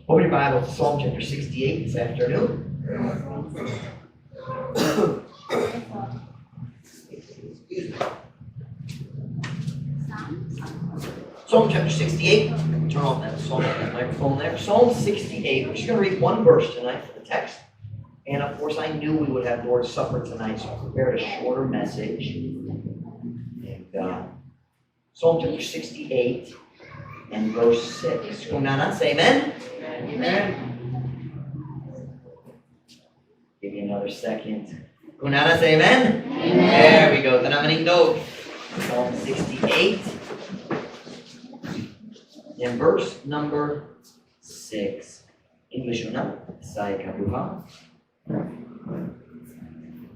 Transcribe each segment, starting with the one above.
Open your Bible to Psalm chapter 68 this afternoon. Excuse me. Psalm chapter 68. Turn off that song, that microphone there. Psalm 68. We're just going to read one verse tonight for the text. And of course, I knew we would have Lord's Supper tonight, so I prepared a shorter message. And Psalm chapter 68 and verse 6. Kung naa na, say amen. Amen. Give me another second. Kung naa na, say amen. Amen. There we go. Tanan manindog. Psalm 68. In verse number 6. English una, sa ikaduha.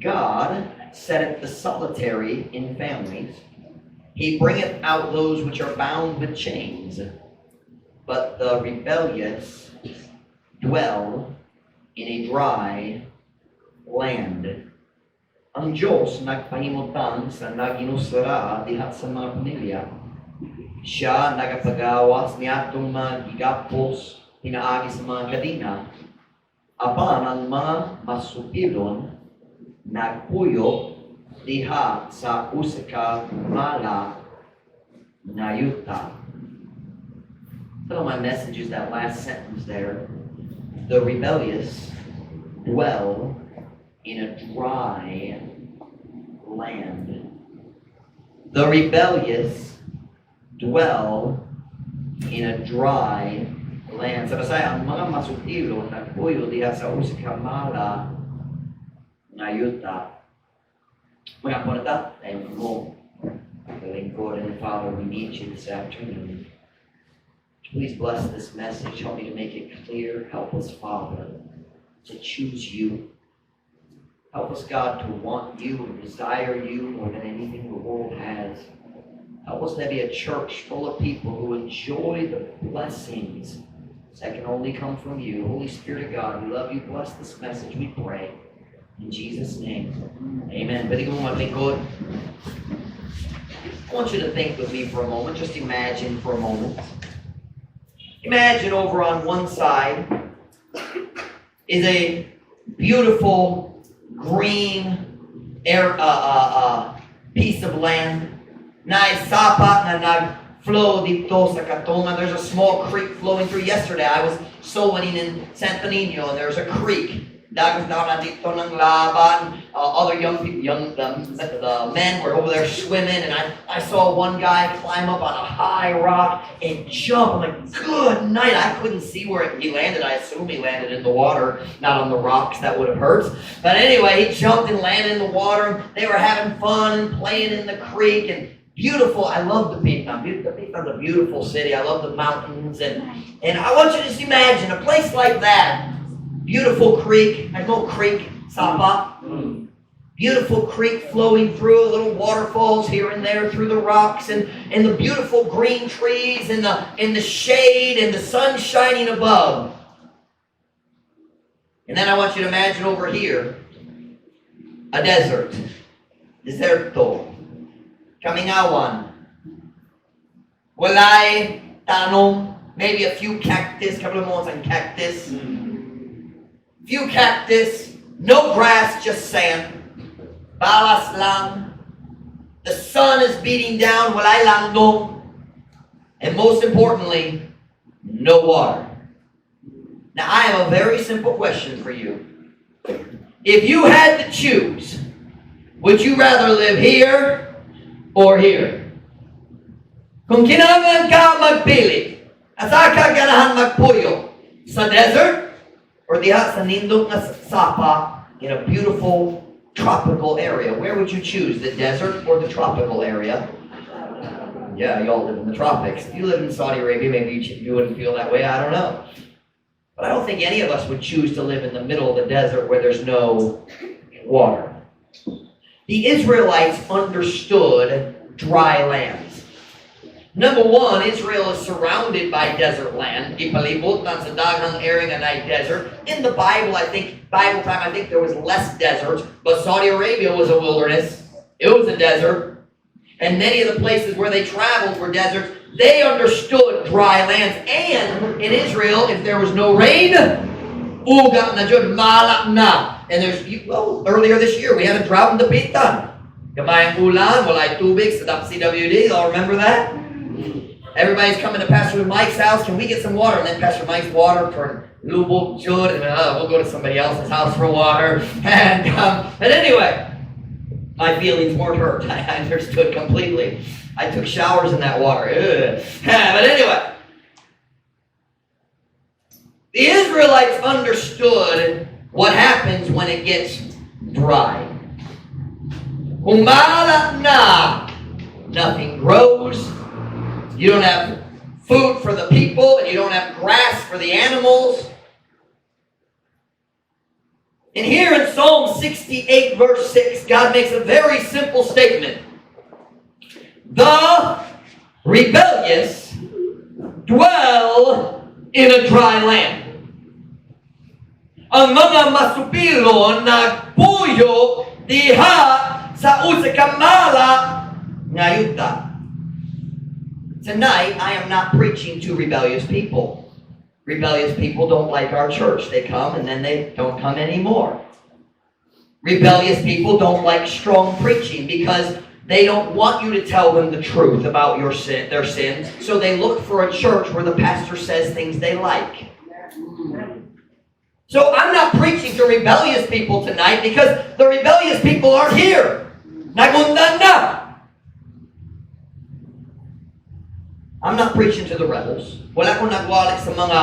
God setteth the solitary in families. He bringeth out those which are bound with chains. But the rebellious dwell in a dry land. Ang Diyos nagpahimutang sa naginusara diha sa mga pamilya. Siya nagapagawas niadtong mga gigapos pinaagi sa mga kadena. Apan ang mga masupilon nagpuyo diha sa usa ka mala nga yuta. Some of my message is that last sentence there. The rebellious dwell in a dry land. The rebellious dwell in a dry land. Sa Bisaya, ang mga masupilon nagpuyo diha sa usa ka mala nga yuta. Mga na tayo mo. Lingkod and Father, we need you this afternoon. Please bless this message. Help me to make it clear. Help us, Father, to choose you. Help us, God, to want you and desire you more than anything the world has. Help us to be a church full of people who enjoy the blessings that can only come from you. Holy Spirit of God, we love you. Bless this message, we pray. In Jesus' name, amen. Pwede ko maglingkod. I want you to think with me for a moment. Just imagine for a moment. Imagine over on one side is a beautiful green air piece of land. Naay sapa nga nag-flow didto sa katunga. There's a small creek flowing through. Yesterday, I was soul winning in Santo Niño, and there's a creek. Dagos down didto ng laban. Other young people, the men were over there swimming, and I saw one guy climb up on a high rock and jump. I'm like, "Good night." I couldn't see where he landed. I assume he landed in the water, not on the rocks. That would have hurt. But anyway, he jumped and landed in the water. They were having fun and playing in the creek and beautiful. I love Dapitan. Dapitan's a beautiful city. I love the mountains, and I want you to just imagine a place like that. Beautiful creek. There's no creek, sapa. Beautiful creek flowing through, little waterfalls here and there through the rocks, and the beautiful green trees and the shade and the sun shining above. And then I want you to imagine over here a desert. Deserto. Kamingawan. Walay tanom. Maybe a few cactus, couple of months on cactus. Few cactus, no grass, just sand. Balas lang. The sun is beating down, walay landong. And most importantly, no water. Now, I have a very simple question for you. If you had to choose, would you rather live here or here? Kung kinahanglan ka magpili, asa ka ganahan magpuyo? Sa desert or diha sa nindot nga sapa in a beautiful tropical area? Where would you choose, the desert or the tropical area? Yeah, y'all live in the tropics. If you live in Saudi Arabia, maybe you wouldn't feel that way. I don't know. But I don't think any of us would choose to live in the middle of the desert where there's no water. The Israelites understood dry lands. Number one, Israel is surrounded by desert land. Gipalibutan sa daghang area nga naay desert. In the Bible, I think, Bible time, I think there was less desert, but Saudi Arabia was a wilderness. It was a desert. And many of the places where they traveled were deserts. They understood dry lands. And in Israel, if there was no rain, uga na jud, mala na. And there's, well, earlier this year, we had a drought in Dapitan. Gamay ang ulan, walay tubig sa CWD. Y'all remember that? Everybody's coming to Pastor Mike's house. "Can we get some water?" And then Pastor Mike's water turned lubok jud, and we'll go to somebody else's house for water. And anyway, my feelings weren't hurt. I understood completely. I took showers in that water. Ugh. But anyway, the Israelites understood what happens when it gets dry. Kung mala na, nothing grows. You don't have food for the people, and you don't have grass for the animals. And here in Psalm 68, verse 6, God makes a very simple statement. The rebellious dwell in a dry land. Ang mga masupilon nagpuyo diha sa usa ka mala nga yuta. Tonight, I am not preaching to rebellious people. Rebellious people don't like our church. They come and then they don't come anymore. Rebellious people don't like strong preaching because they don't want you to tell them the truth about your sin, their sins. So they look for a church where the pastor says things they like. So I'm not preaching to rebellious people tonight because the rebellious people aren't here. Nagundan na. I'm not preaching to the rebels. Wala ko nagwali sa mga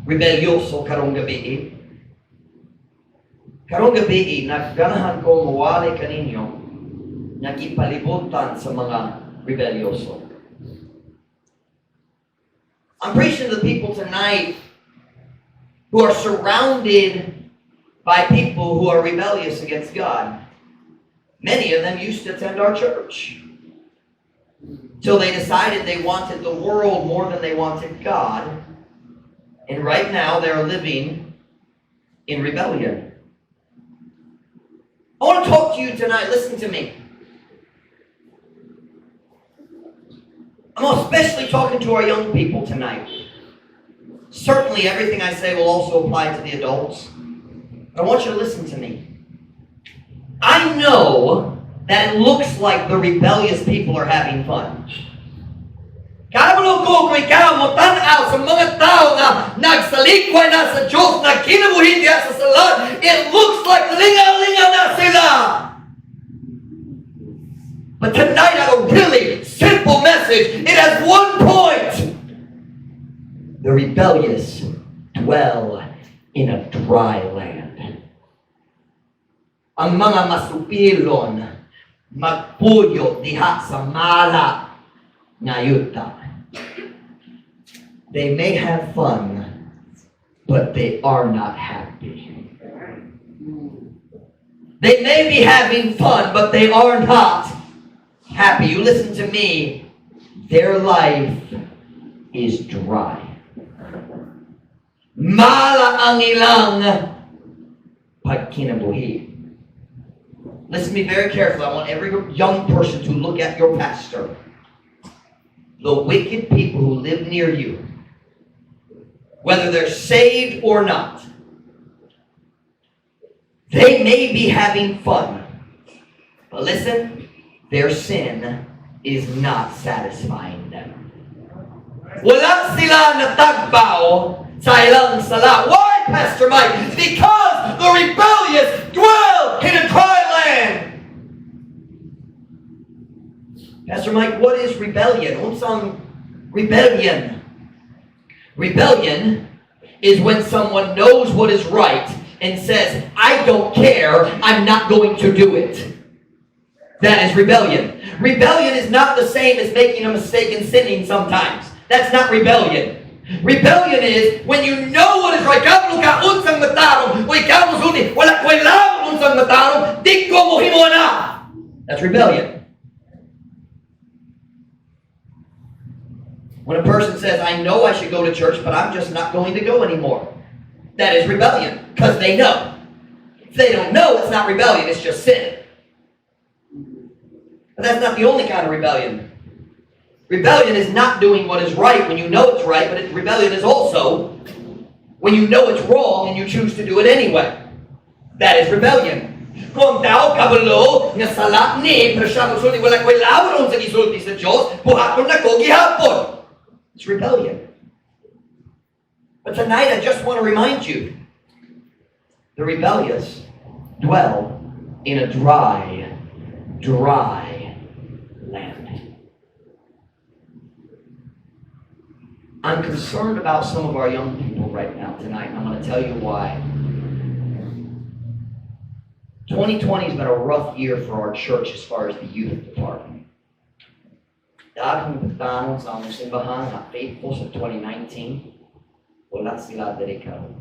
rebelyoso karong gabi. Karong gabi, nagganahan ko mawali kaninyo nga gipalibutan sa mga rebelyoso. I'm preaching to the people tonight who are surrounded by people who are rebellious against God. Many of them used to attend our church till they decided they wanted the world more than they wanted God. And right now they're living in rebellion. I want to talk to you tonight. Listen to me. I'm especially talking to our young people tonight. Certainly, everything I say will also apply to the adults. But I want you to listen to me. I know that it looks like the rebellious people are having fun. Kabalo ko kung ikaw mo tan-aw sa mga tao nga nagsalikway na sa Diyos, nagkinabuhi diha sa sala, it looks like lingaw-lingaw na sila. But tonight I have a really simple message. It has one point. The rebellious dwell in a dry land. Ang mga masupilon magpuyo diha sa mala nga yuta. They may have fun, but they are not happy. They may be having fun, but they are not happy. You listen to me. Their life is dry. Mala ang ilang pagkinabuhi. Listen to me very carefully. I want every young person to look at your pastor. The wicked people who live near you, whether they're saved or not, they may be having fun. But listen, their sin is not satisfying them. Wala sila natagbaw sa ilang sala. Why, Pastor Mike? Because the rebellious dwell in a dry land. Pastor Mike, what is rebellion? Unsang rebellion? Rebellion is when someone knows what is right and says, "I don't care, I'm not going to do it." That is rebellion. Rebellion is not the same as making a mistake and sinning sometimes. That's not rebellion. Rebellion is when you know what is right. Kabalo ka unsang matarong, o ikaw mosulti, wala ko labot unsang matarong, di ko mo himo na. That's rebellion. When a person says, "I know I should go to church, but I'm just not going to go anymore." That is rebellion, because they know. If they don't know, it's not rebellion, it's just sin. But that's not the only kind of rebellion. Rebellion is not doing what is right when you know it's right, but rebellion is also when you know it's wrong and you choose to do it anyway. That is rebellion. Kung tao kabalo nga sala ni, pero siya musulti, wala ko'y lawron sa gisulti sa Diyos, buhaton nako gihapon. It's rebellion. But tonight I just want to remind you, the rebellious dwell in a dry, dry land. I'm concerned about some of our young people right now tonight. I'm going to tell you why. 2020 has been a rough year for our church as far as the youth department. Daghang batan-on sa among simbahan na faithful sa 2019, wala sila diri karon.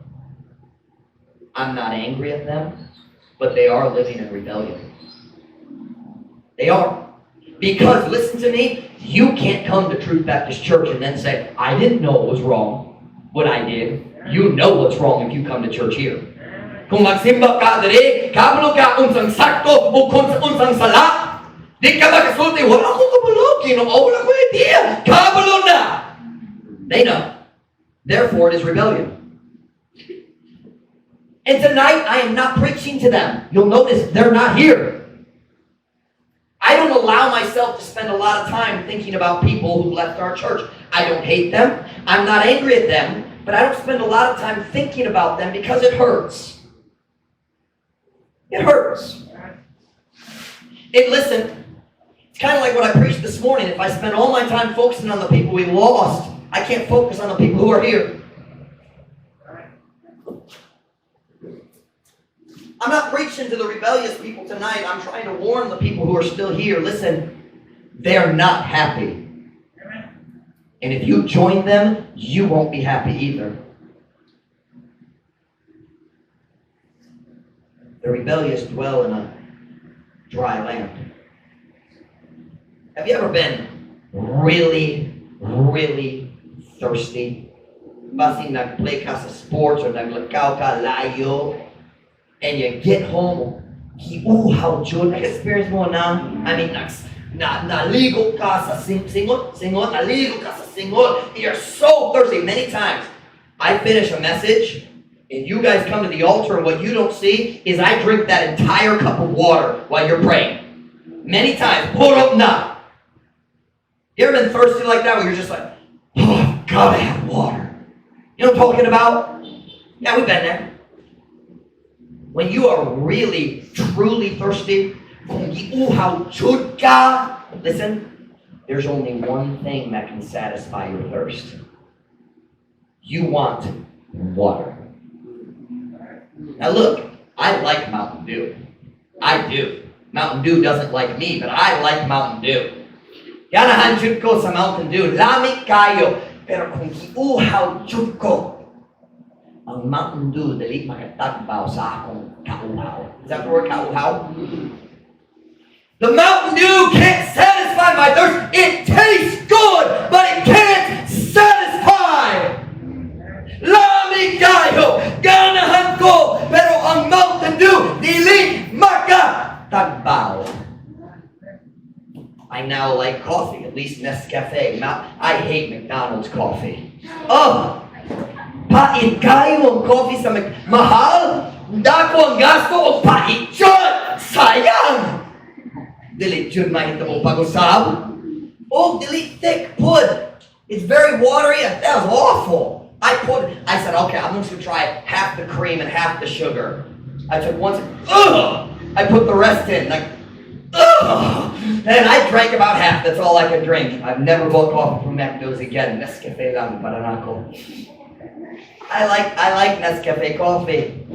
I'm not angry at them, but they are living in rebellion. They are. Because, listen to me, you can't come to Truth Baptist Church and then say, "I didn't know it was wrong, what I did." You know what's wrong if you come to church here. Kung magsimba ka diri, kabalo ka unsang sakto o kung unsang sala. Di ka makasulti, "Wala ko kabalo, Ginoo, wala ko idea." Kabalo na! They know. Therefore, it is rebellion. And tonight, I am not preaching to them. You'll notice they're not here. I don't allow myself to spend a lot of time thinking about people who left our church. I don't hate them. I'm not angry at them. But I don't spend a lot of time thinking about them because it hurts. It hurts. And listen, it's kind of like what I preached this morning. If I spend all my time focusing on the people we lost, I can't focus on the people who are here. I'm not preaching to the rebellious people tonight. I'm trying to warn the people who are still here. Listen, they're not happy. And if you join them, you won't be happy either. The rebellious dwell in a dry land. Have you ever been really, really thirsty? Basin nag-play ka sa sports or naglakaw ka layo, and you get home, giuhaw jud. Nag-experience mo na? I mean, na, naligo ka sa singot, singot, naligo ka sa singot. You're so thirsty. Many times, I finish a message, and you guys come to the altar, and what you don't see is I drink that entire cup of water while you're praying. Many times, put na. You ever been thirsty like that where you're just like, "Oh, I've gotta have water"? You know what I'm talking about? Yeah, we've been there. When you are really, truly thirsty, kung giuhaw jud ka, listen, there's only one thing that can satisfy your thirst. You want water. Now look, I like Mountain Dew. I do. Mountain Dew doesn't like me, but I like Mountain Dew. Ganahan jud ko sa Mountain Dew. Lami kayo. Pero kung giuhaw jud ko, ang Mountain Dew dili makatagbaw sa akong kauhaw. Is that the word, kauhaw? The Mountain Dew can't satisfy my thirst. It tastes good, but it can't satisfy. Lami kayo, ganahan ko, pero ang Mountain Dew dili makatagbaw. I now like coffee, at least Nescafe. I hate McDonald's coffee. Oh, pait kayo ang coffee sa Mc... Mahal! Dako ang gasto o pait jud! Sayang! Dili jud mahitabo pag-usab. Oh, dili thick pud. It's very watery. That was awful. I said, "Okay, I'm just gonna try half the cream and half the sugar." I took one, ugh! I put the rest in, like, ugh! And I drank about half. That's all I could drink. I've never bought coffee from McDo's again. Nescafe lang para nako. I like Nescafe coffee.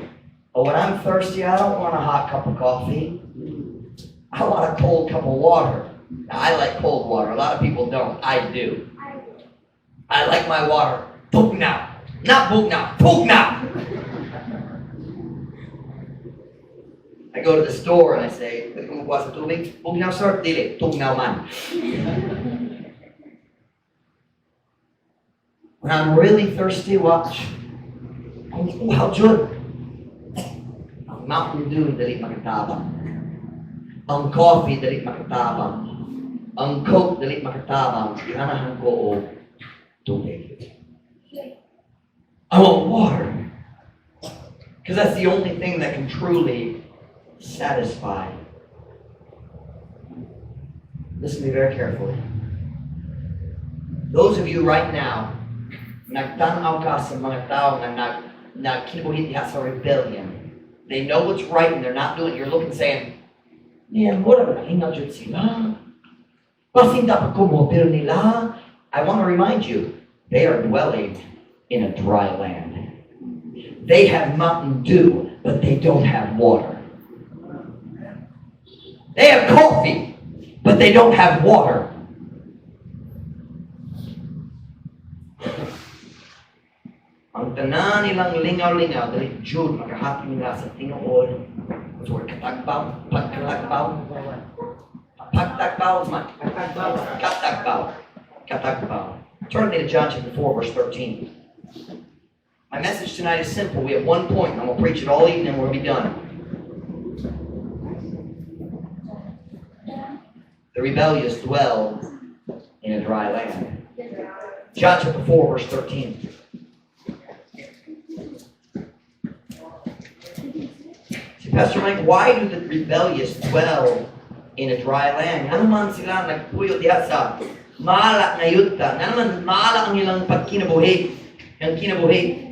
But when I'm thirsty, I don't want a hot cup of coffee. I want a cold cup of water. Now, I like cold water. A lot of people don't. I do. I like my water tugnaw. Not bugnaw, tugnaw. I go to the store and I say, "Pwede ko magkuha sa tubig? Bugnaw, sir?" "Dili, tugnaw man." When I'm really thirsty, watch. Kung uhaw jud. Ang Mountain Dew, dili makatabang. Ang coffee, dili makatabang. Ang Coke dili makatabang, ganahan ko og tubig. I want water. Because that's the only thing that can truly satisfy. Listen to me very carefully. Those of you right now, nagtanaw ka sa mga tao nga nagkinabuhi diha sa rebellion. They know what's right and they're not doing it. You're looking, saying, "Man, mura ba nalingaw jud sila? Basin dapat ko mo nila." I want to remind you, they are dwelling in a dry land. They have Mountain Dew, but they don't have water. They have coffee, but they don't have water. Ang tanan nilang lingaw-lingaw, dili jud makahatag nila sa tinuod. What's the word? Katagbaw? Pagkatagbaw? Pagtagbaw is my katagbaw. Katagbaw. Turn me to John chapter 4, verse 13. My message tonight is simple. We have one point, and I'm going to preach it all evening, and we'll be done. The rebellious dwell in a dry land. John chapter 4, verse 13. See, Pastor Mike, why do the rebellious dwell in a dry land? Ngano man sila nagpuyo diha sa mala nga yuta? Ngano man mala ang ilang pagkinabuhi? Ang kinabuhi.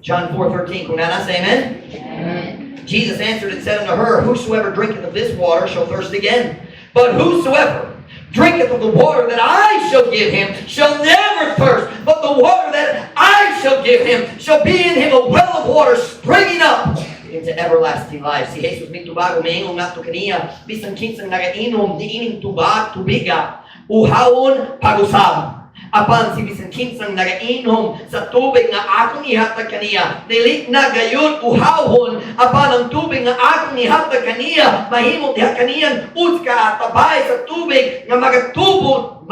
John 4:13. Kung naa na, say amen. Amen. Jesus answered and said unto her, "Whosoever drinketh of this water shall thirst again. But whosoever drinketh of the water that I shall give him shall never thirst. But the water that I shall give him shall be in him a well of water springing up into everlasting life." Si Jesus mitubag, umiingon ngadto kaniya, bisan kinsang nagainom niining tubag, tubiga, uhawon pag-usab. Apan si bisan kinsang nagainom sa tubig nga akong ihatag kaniya, dili na gayud uhawon, apan ang tubig nga akong ihatag kaniya, mahimo diha kaniyang utska tabay sa tubig nga magatubod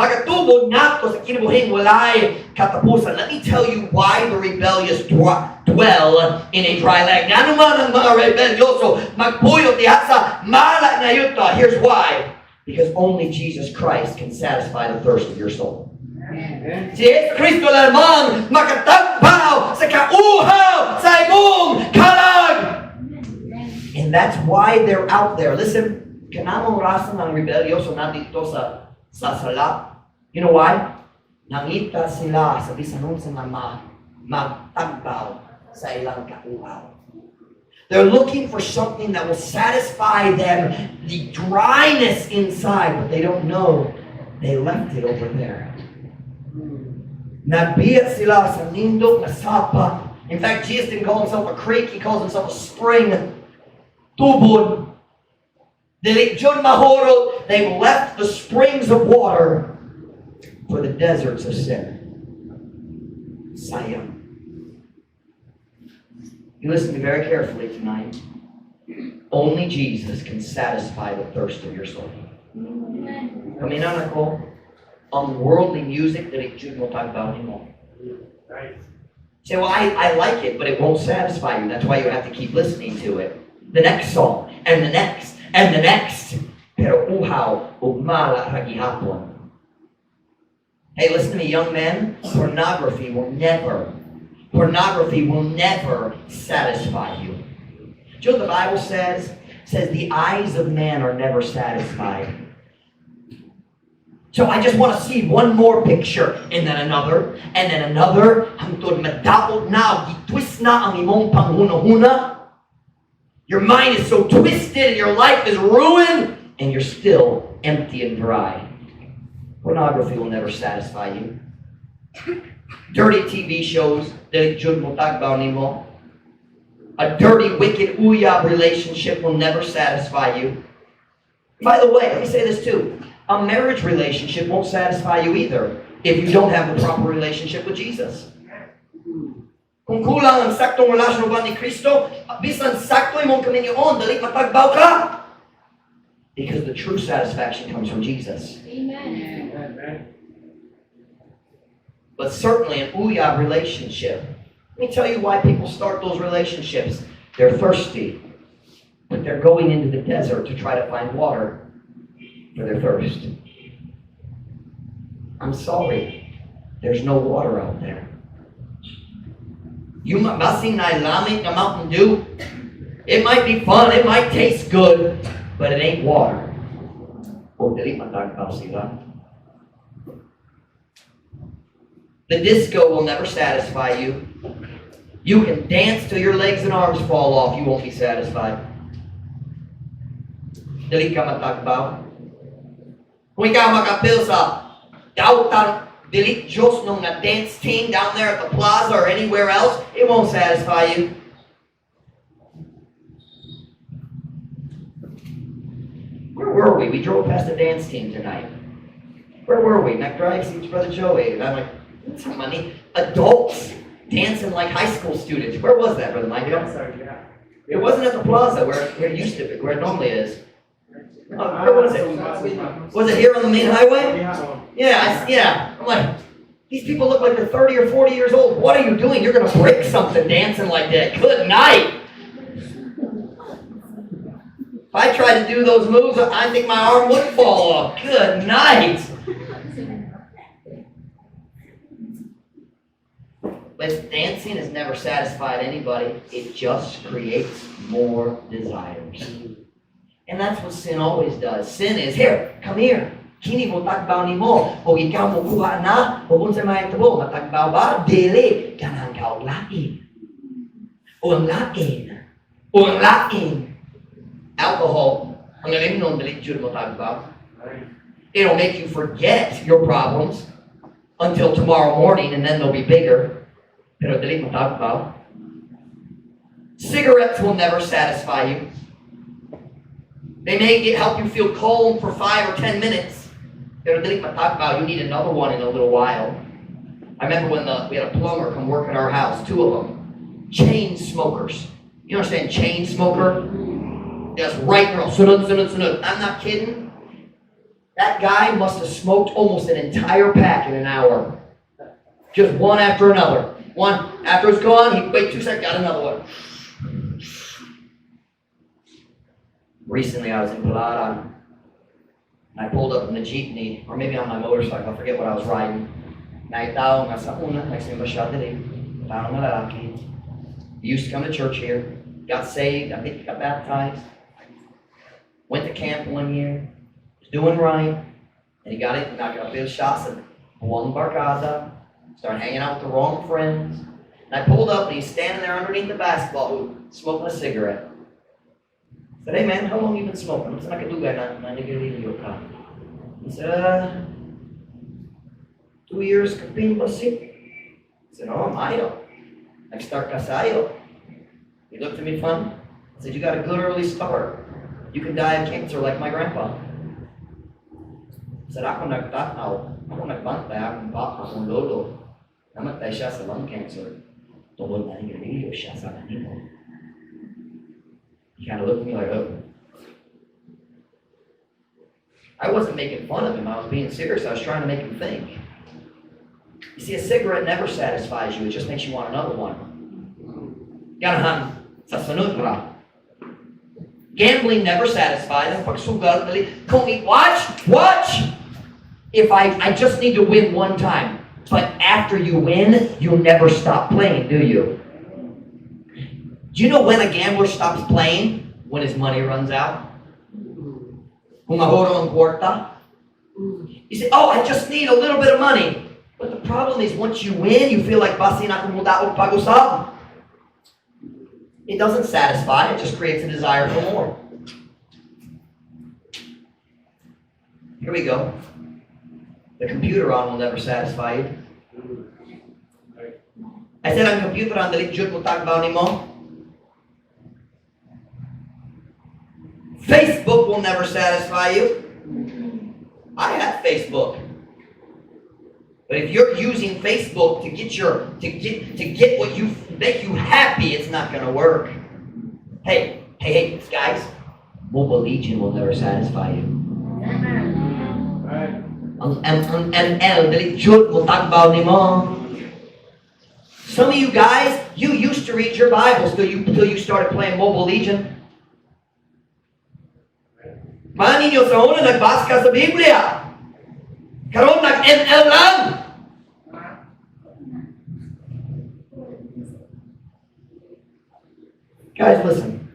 ngadto sa kinabuhing walay katapusan. Let me tell you why the rebellious dwell in a dry land. Ngano man ang mga rebelyoso magpuyo diha sa mala nga yuta. Here's why. Because only Jesus Christ can satisfy the thirst of your soul. Si Jesu Cristo lamang makatagbaw sa kauhaw sa imong kalag. And that's why they're out there. Listen, kanamong rasa ng rebelyoso na dito sa sala. You know why? Nangita sila sa bisan unsa nga magtagbaw sa ilang kauhaw. They're looking for something that will satisfy them, the dryness inside, but they don't know they left it over there. Nagbiya sila sa nindot na sapa. In fact, Jesus didn't call himself a creek, he calls himself a spring. Tubod. Dili jud mahurot. They've left the springs of water for the deserts of sin. Sayang. You listen to me very carefully tonight. Only Jesus can satisfy the thirst of your soul. Paminaw nako, ang worldly music dili jud mo tagbaw nimo. Say, "Well, I like it," but it won't satisfy you. That's why you have to keep listening to it. The next song, and the next, and the next. Pero uhaw, ug mala ra gihapon. Hey, listen to me, young men. Pornography will never satisfy you. Do you know what the Bible says? It says the eyes of man are never satisfied. So I just want to see one more picture, and then another, and then another, hangtod madaot na, gitwist na ang imong panghuna-huna. Your mind is so twisted and your life is ruined, and you're still empty and dry. Pornography will never satisfy you. Dirty TV shows, dili jud mo tagbaw nimo. A dirty, wicked uyab relationship will never satisfy you. By the way, let me say this too. A marriage relationship won't satisfy you either if you don't have the proper relationship with Jesus. Kung kulang ang saktong relasyon ba ni Kristo, bisan sakto imong kaminyoon, dili matagbaw ka. Because the true satisfaction comes from Jesus. Amen. But certainly an uyab relationship. Let me tell you why people start those relationships. They're thirsty, but they're going into the desert to try to find water for their thirst. I'm sorry. There's no water out there. You might basin na lami nga Mountain Dew. It might be fun, it might taste good, but it ain't water. O dili matagbaw sila. The disco will never satisfy you. You can dance till your legs and arms fall off, you won't be satisfied. Dili ka matagbaw. Kung ikaw makapil sa dautan dili Diyos nung nga dance team down there at the plaza or anywhere else, it won't satisfy you. Where were we? We drove past the dance team tonight. Where were we? Nag-drive si Brother Joey. And I'm like, what's some money? Adults dancing like high school students. Where was that, Brother Michael? Yeah, sorry, yeah. It wasn't at the plaza where it used to be, where it normally is. Where was it? Was it here on the main highway? Yeah. Yeah. I'm like, these people look like they're 30 or 40 years old. What are you doing? You're going to break something dancing like that. Good night. If I tried to do those moves, I think my arm would fall off. Good night. But dancing has never satisfied anybody. It just creates more desires. And that's what sin always does. Sin is, here, come here. Kini mo tagbaw nimo. O ikaw mo kuha na, o unsa may tabo, matagbaw ba? Dili. Ganahan ka og lain. O ang lain. O ang lain. Alcohol, ang ilimnon, dili jud mo tagbaw. It'll make you forget your problems until tomorrow morning, and then they'll be bigger. Pero dili mo tagbaw. Cigarettes will never satisfy you. They may help you feel calm for 5 or 10 minutes. Pero dili matagbaw, you need another one in a little while. I remember when we had a plumber come work at our house, two of them. Chain smokers. You understand chain smoker? Just right there, sunod, sunod, sunod. I'm not kidding. That guy must have smoked almost an entire pack in an hour. Just one after another. One, after it's gone, he'd wait 2 seconds, got another one. Recently, I was in Palaran, and I pulled up in the jeepney, or maybe on my motorcycle, I forget what I was riding. Naay tao nga sa una, nagsimba siya diri, tao nga lalaki. He used to come to church here, got saved, I think he got baptized. Went to camp one year, was doing right, and he got it, nag-apil siya sa buwang barkada, started hanging out with the wrong friends. And I pulled up and he's standing there underneath the basketball hoop, smoking a cigarette. I said, "Hey man, how long you been smoking? Unsa nakadugay na nanigarilyo ka?" He said, "2 years kapin basik." I said, "Oh, maayo. Nag-start ka sayo." He looked at me funny. I said, "You got a good early start. You can die of cancer like my grandpa." I said, "Ako nagtanaw, ako nagbantay, akong papa, akong lolo. Namatay siya sa lung cancer. Tungod na nigarilyo siya sa kanimo." He kind of looked at me like, "Oh." I wasn't making fun of him. I was being serious. I was trying to make him think. You see, a cigarette never satisfies you. It just makes you want another one. Ganahan sa sunod ra. Gambling never satisfies. Ang pagsugal, dali. Kung watch, watch! If I just need to win one time. But after you win, you never stop playing, do you? Do you know when a gambler stops playing? When his money runs out. Kung mahurong ang kwarta. You say, "Oh, I just need a little bit of money." But the problem is, once you win, you feel like, "Basin ako mudaog pag-usab." It doesn't satisfy, it just creates a desire for more. Here we go. The computer on will never satisfy you. I said, ang computer on, dili jud mo tagbaw nimo. Facebook will never satisfy you. I have Facebook. But if you're using Facebook to get what you make you happy, it's not gonna work. Hey, hey, hey, guys, Mobile Legion will never satisfy you. Ang MML, dili jud mo tagbaw nimo. Some of you guys, you used to read your Bibles till you started playing Mobile Legion. Maninyo sa una, nagbasa ka sa Biblia. Karon nag-ML lang. Guys, listen.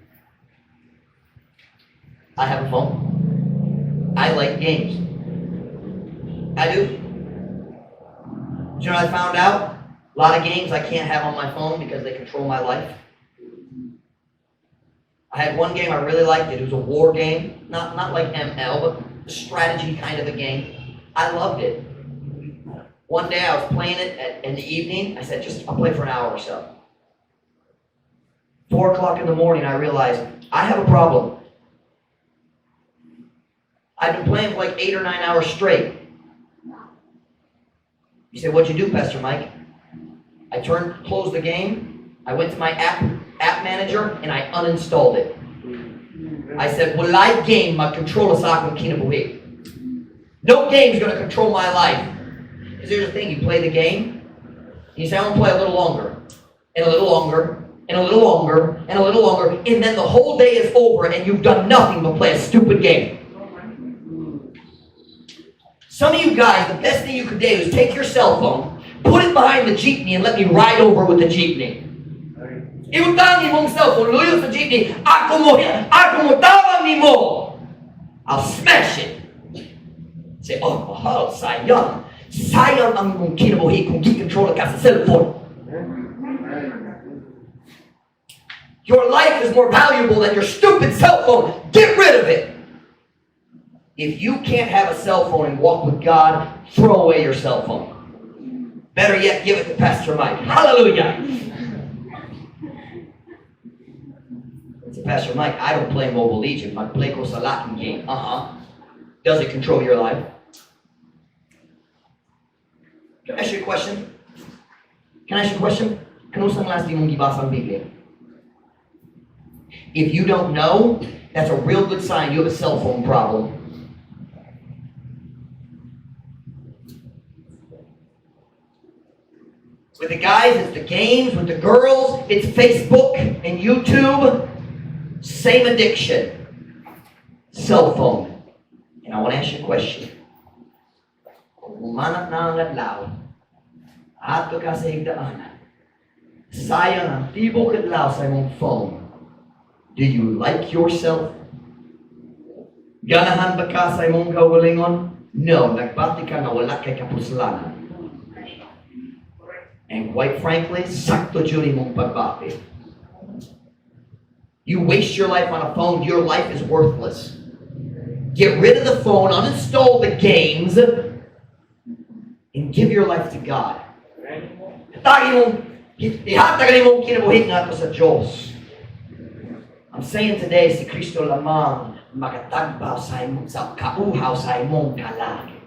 I have a phone. I like games. I do. Do you know what I found out? A lot of games I can't have on my phone because they control my life. I had one game I really liked it. It was a war game. Not like ML, but strategy kind of a game. I loved it. One day I was playing it in the evening. I said, "Just I'll play for an hour or so." 4 o'clock in the morning, I realized I have a problem. I've been playing for like 8 or 9 hours straight. You say, "What'd you do, Pastor Mike?" I turned, closed the game. I went to my app manager and I uninstalled it. I said, "Walay game mag-control sa akong kinabuhi. No game's gonna control my life." Because here's the thing, you play the game, you say, "I want to play a little longer, and a little longer, and a little longer, and a little longer," and then the whole day is over and you've done nothing but play a stupid game. Some of you guys, the best thing you could do is take your cell phone, put it behind the jeepney, and let me ride over with the jeepney. Ibutang imong cellphone, luyo sa jeepney, ako mo tabang nimo. I'll smash it. Say, "Oh, mahal, sayang. Sayang ang imong kinabuhi kung gi-control ka sa cellphone." Your life is more valuable than your stupid cell phone. Get rid of it. If you can't have a cell phone and walk with God, throw away your cell phone. Better yet, give it to Pastor Mike. Hallelujah. Say, "Pastor Mike, I don't play Mobile Legion. Mag-play ko sa laking game." Uh-huh. Does it control your life? Can I ask you a question? Can I ask you a question? Kanusang last imong gibasa ang Biblia? If you don't know, that's a real good sign you have a cell phone problem. With the guys, it's the games. With the girls, it's Facebook and YouTube. Same addiction. Cell phone. And I want to ask you a question. Kung humanap na ang adlaw, adto ka sa higdaanan, sayang ang tibok adlaw sa imong phone. Do you like yourself? Ganahan ba ka sa imong kaugalingon? No, nagbati ka nga wala kay kapuslanan. And quite frankly, sakto jud imong pagbati. You waste your life on a phone, your life is worthless. Get rid of the phone, uninstall the games, and give your life to God. Hatag imong, ihatag imong kinabuhi ngadto sa Diyos. I'm saying today, si Kristo lamang makatagbaw sa imong, sa kauhaw sa imong kalag.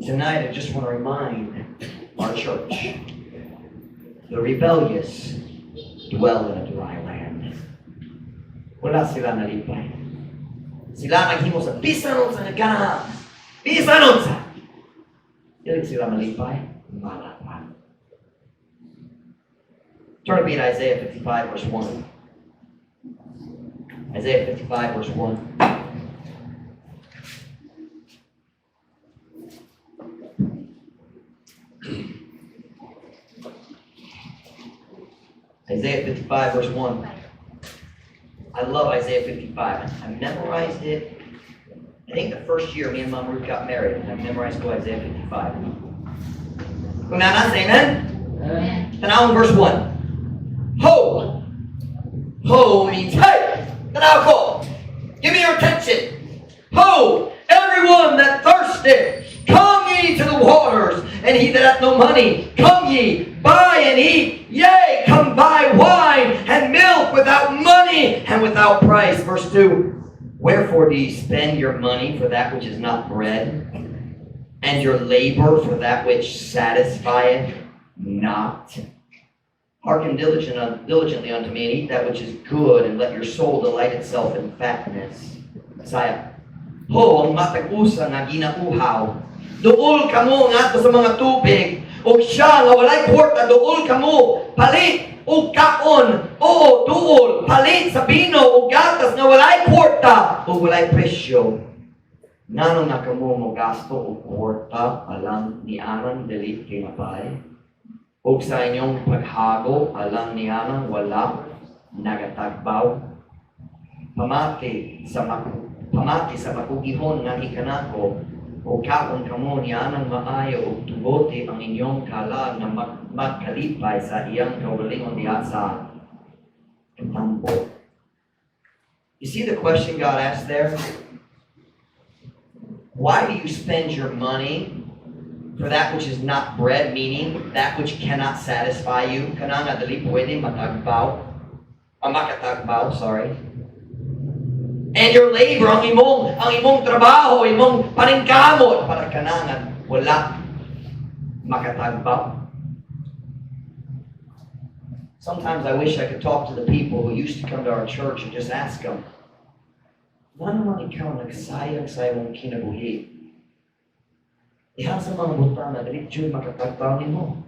Tonight, I just want to remind our church, the rebellious dwell in a dry land. Wala sila nalipay. Sila naghimo sa bisan unsa nga ganahan. Bisan unsa. Dili sila malipay. Malapa. Turn to me to Isaiah 55 verse 1. Isaiah 55 verse 1. Isaiah 55 verse 1. I love Isaiah 55. I memorized it. I think the first year me and Mom Ruth got married, I memorized go Isaiah 55. Kung naa na, say amen. Amen. Tanaw verse 1. Ho! Ho means hey! Tanaw ko! Give me your attention. Ho! Everyone that thirsteth, come ye to the waters, and he that hath no money, come ye, buy and eat. Yea, come buy wine and milk without money and without price. Verse 2. Wherefore do ye spend your money for that which is not bread, and your labor for that which satisfieth not? Hearken diligently unto me, and eat that which is good, and let your soul delight itself in fatness. Isaiah. Ho, ang matag usa nga ginauhaw. Duol kamo ngadto sa mga tubig, ug siya nga walay kwarta, duol kamo, palit. ug kaon, oo, duol, palit sa bino ug gatas nga walay kwarta ug walay presyo. Ngano na kamo mo gasto og kwarta alang nianang dili tinapay? Ug sa inyong paghago alang nianang wala nagatagbaw? Pamati sa makugihon nga gikanako ug kaon kamo nianang maayo ug tugoti ang inyong kalag nga magkalipay sa iyang kaugalingon diha sa katambo. You see the question God asked there? Why do you spend your money for that which is not bread, meaning that which cannot satisfy you? Kana nga dili pwede matagbaw. Ah, makatagbaw, sorry. And your labor, ang imong trabaho, imong paningkamot, para kana nga wala makatagbaw. Sometimes I wish I could talk to the people who used to come to our church and just ask them, "Ngano man ikaw nagsayang sa imong kinabuhi diha sa mga butang na dili jud makatagbaw nimo?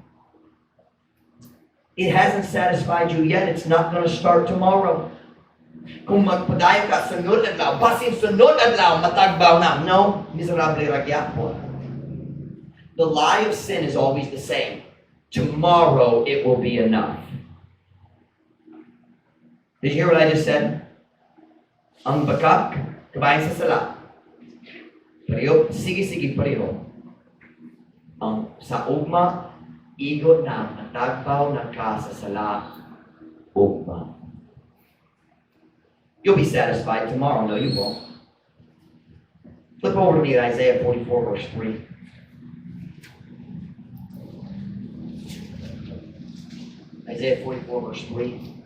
It hasn't satisfied you yet. It's not going to start tomorrow. Kung magpadayon ka sunod adlaw, basin sunod adlaw, matagbaw na." No, miserable ra gyapon. The lie of sin is always the same. Tomorrow it will be enough. Did you hear what I just said? Ang bakak, kabahin sa sala. Pareho, sige, sige, pareho. Ang sa ugma, igo na, matagbaw na ka sa sala, ugma. You'll be satisfied tomorrow. No, you won't. Flip over to me at Isaiah 44, verse 3. Isaiah 44, verse 3.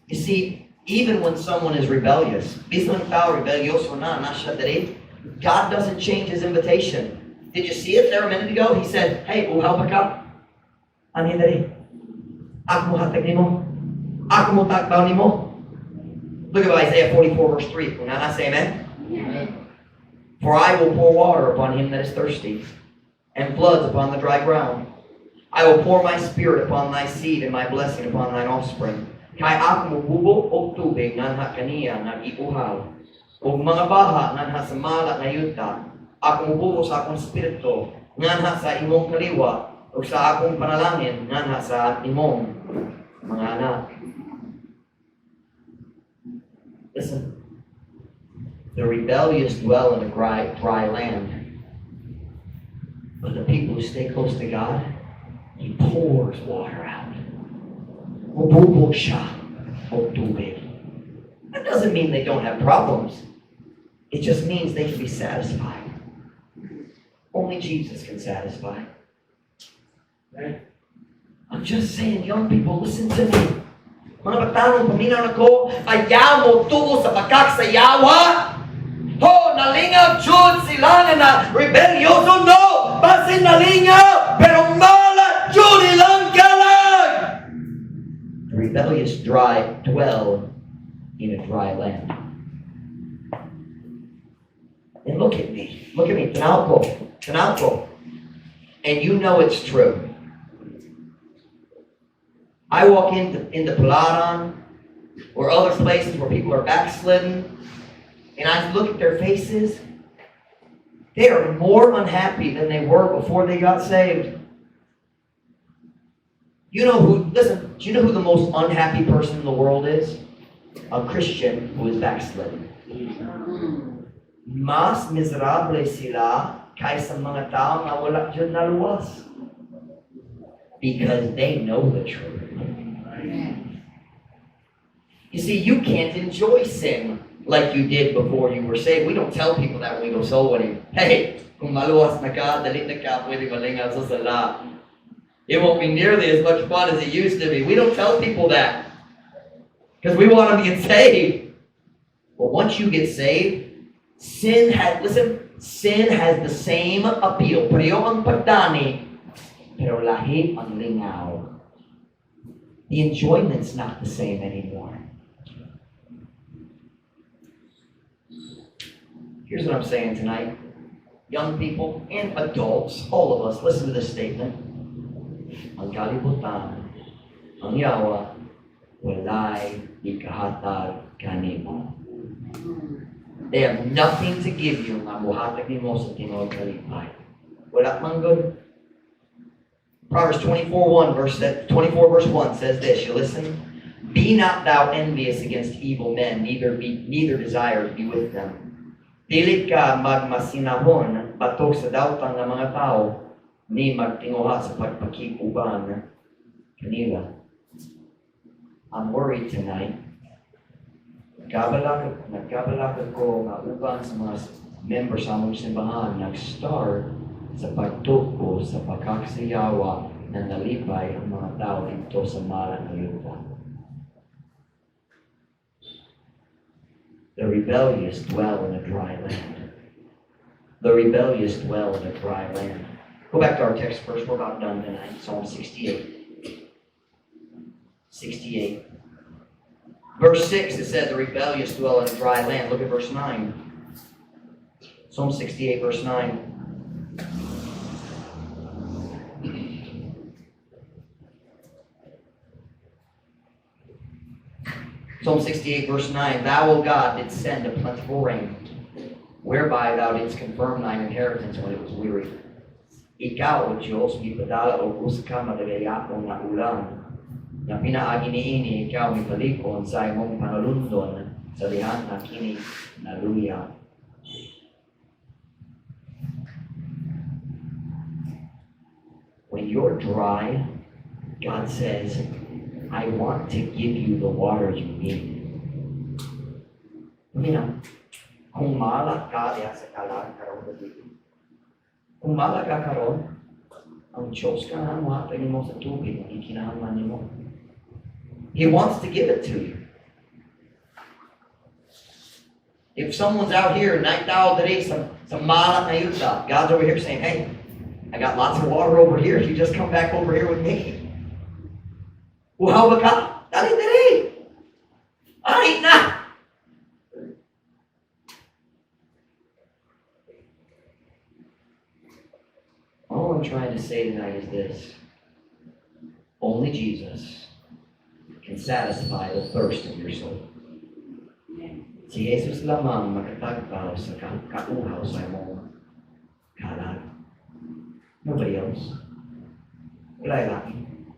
You see, even when someone is rebellious, bisan ang tao rebelyoso na, na siya diri, God doesn't change His invitation. Did you see it there a minute ago? He said, "Hey, uhaw ba ka? Anhi diri. Ako mo hatag nimo. Ako mo tagbaw nimo." Look at Isaiah 44 verse 3. Kung naa, say amen. Amen. "For I will pour water upon him that is thirsty, and floods upon the dry ground. I will pour my Spirit upon thy seed and my blessing upon thine offspring. Kay ako mobubo og tubig nganha kaniya nga giuhaw, ug mga baha nganha sa mala nga yuta. Ako mobubo sa akong espiritu nganha sa imong kaliwa ug sa akong panalangin nganha sa imong mga anak." Listen. The rebellious dwell in a dry, dry land. But the people who stay close to God, He pours water out. Mububo siya og tubig. That doesn't mean they don't have problems. It just means they can be satisfied. Only Jesus can satisfy. I'm just saying, young people, listen to me. Mga batanon, paminaw nako, ayaw mo tuo sa bakak sa yawa. Ho, nalingaw jud sila nga na rebelyoso. No, basin nalingaw, pero mala jud ilang kalag. The rebellious dry dwell in a dry land. And look at me. Look at me. Tanaw ko. Tanaw ko. And you know it's true. I walk into Palaran or other places where people are backslidden, and I look at their faces. They are more unhappy than they were before they got saved. You know who, listen, do you know who the most unhappy person in the world is? A Christian who is backslidden. Mas miserable sila kaysa mga tao nga wala jud naluwas. Because they know the truth. You see, you can't enjoy sin like you did before you were saved. We don't tell people that when we go soul winning. "Hey, kung maluwas na ka, dali na ka, pwede malingaw sa sala. It won't be nearly as much fun as it used to be." We don't tell people that because we want them to get saved. But once you get saved, sin has, listen, sin has the same appeal. Pareho ang pagdani, pero lahi ang lingaw. The enjoyment's not the same anymore. Here's what I'm saying tonight. Young people and adults, all of us, listen to this statement. Ang kalibutan, ang yawa, walay ikahatag kanimo. They have nothing to give you nga muhatag nimo sa tinuod nga kalipay. Wala man gud. Proverbs 24:1 verse 24 verse 1 says this. You listen? "Be not thou envious against evil men, neither desire to be with them." Dili ka magmasinahon batok sa dautan nga mga tao, ni magtinguha sa pagpakig-uban kanila. I'm worried tonight. Nagkabalaka ko nga uban sa mga member sa among simbahan nag-start sa pagtuo sa pagkaksayawa na nalipay ang mga tao dito sa mala nga yuta. The rebellious dwell in a dry land. The rebellious dwell in a dry land. Go back to our text first. We're about done tonight. Psalm 68. 68. Verse 6, it said, "The rebellious dwell in a dry land." Look at verse 9. Psalm 68, verse 9. Psalm 68, verse 9. "Thou, O God, didst send a plentiful rain, whereby thou didst confirm thine inheritance when it was weary." Ikaw, O Diyos, gipadala og usa ka madagayakon nga ulan. Nga pinaagi niini ikaw mipalig-on sa imong panalundon sa diha nga kini naluya. When you're dry, God says, "I want to give you the water you need." Mira, kung mala ka diha sa kalag karon gabi, kung mala ka karon, ang Diyos ka na mohatag nimo sa tubig nga gikinahanglan nimo. He wants to give it to you. If someone's out here, 9,000 diri sa mala nga yuta, God's over here saying, "Hey, I got lots of water over here. You just come back over here with me. Uhaw ba ka? Dali diri. Ay na!" All I'm trying to say tonight is this. Only Jesus can satisfy the thirst of your soul. Si Jesus lamang makatagbaw sa kauhaw sa imong kalag. Nobody else. Wala lain.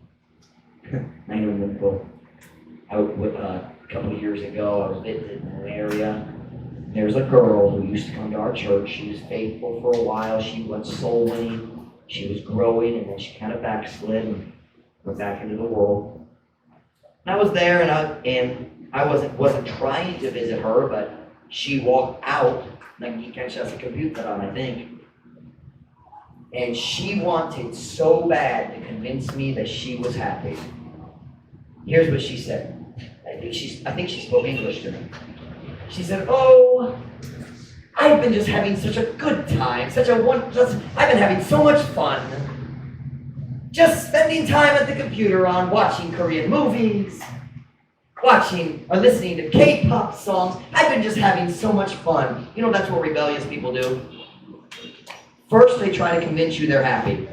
Nainom ko. A couple of years ago, I was visiting an area. There's a girl who used to come to our church. She was faithful for a while. She went soul winning. She was growing, and then she kind of backslid and went back into the world. And I was there, and I wasn't trying to visit her, but she walked out. Naggikan siya sa computer, I think. And she wanted so bad to convince me that she was happy. Here's what she said. I think she spoke English to me. She said, "Oh, I've been just having such a good time, such a one, just, I've been having so much fun. Just spending time at the computer on watching Korean movies, watching or listening to K-pop songs. I've been just having so much fun." You know that's what rebellious people do? First, they try to convince you they're happy.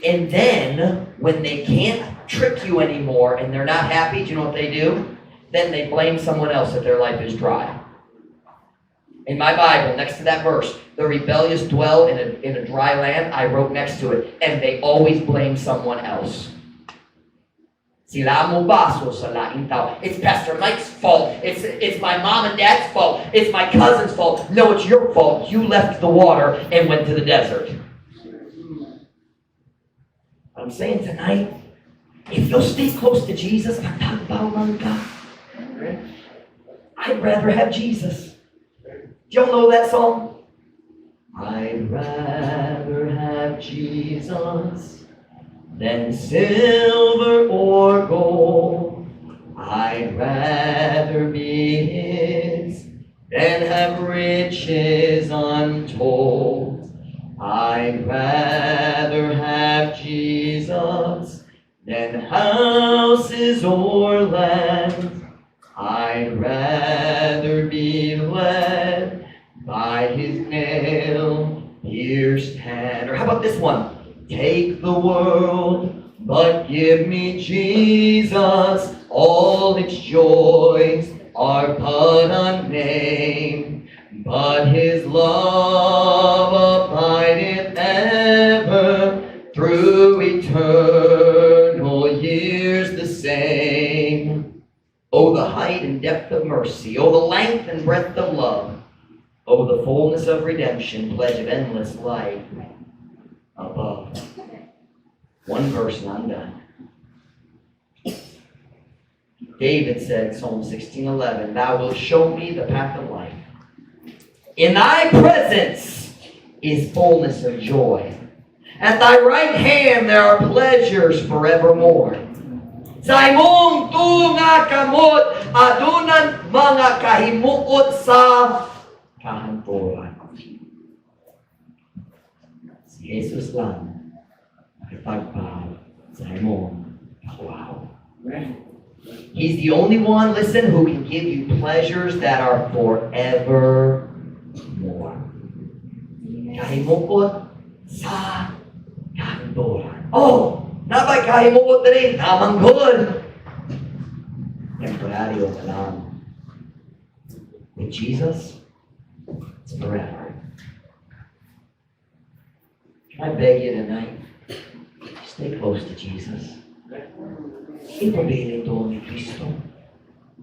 And then, when they can't trick you anymore and they're not happy, do you know what they do? Then they blame someone else that their life is dry. In my Bible, next to that verse, "The rebellious dwell in a dry land," I wrote next to it, "and they always blame someone else." Sila mobaso sa laing tao. "It's Pastor Mike's fault. It's my mom and dad's fault. It's my cousin's fault." No, it's your fault. You left the water and went to the desert. What I'm saying tonight, if you'll stay close to Jesus, matagbaw man ka. I'd rather have Jesus. Do y'all know that song? I'd rather have Jesus than silver or gold. I'd rather be his than have riches untold. I'd rather have Jesus than houses or land. I'd rather be led by his nail Years ten. Or how about this one? Take the world, but give me Jesus. All its joys are but a name, but his love abideth ever through eternal years the same. Oh, the height and depth of mercy, oh, the length and breadth of love, oh, the fullness of redemption, pledge of endless life above. One verse and I'm done. David said, Psalm 16:11, "Thou wilt show me the path of life. In thy presence is fullness of joy. At thy right hand there are pleasures forevermore." Sa imong tuo nga kamot, aduna mga kahimuot sa kahanturan. Si Jesus lang makitagpag sa imong kauhaw. Amen. He's the only one, listen, who can give you pleasures that are forevermore. Kahimuot sa kahanturan. Oh, naa bay kahimuot diri? Naa man gud. Temporaryo na lang. With Jesus, it's forever. Can I beg you tonight? Stay close to Jesus. Ipabilin ni Kristo.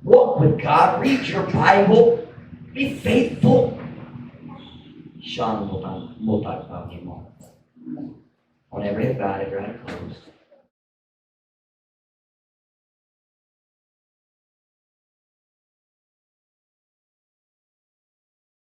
Walk with God. Read your Bible. Be faithful. Siya ang mutagpag nimo. On every head bowed, every eye closed.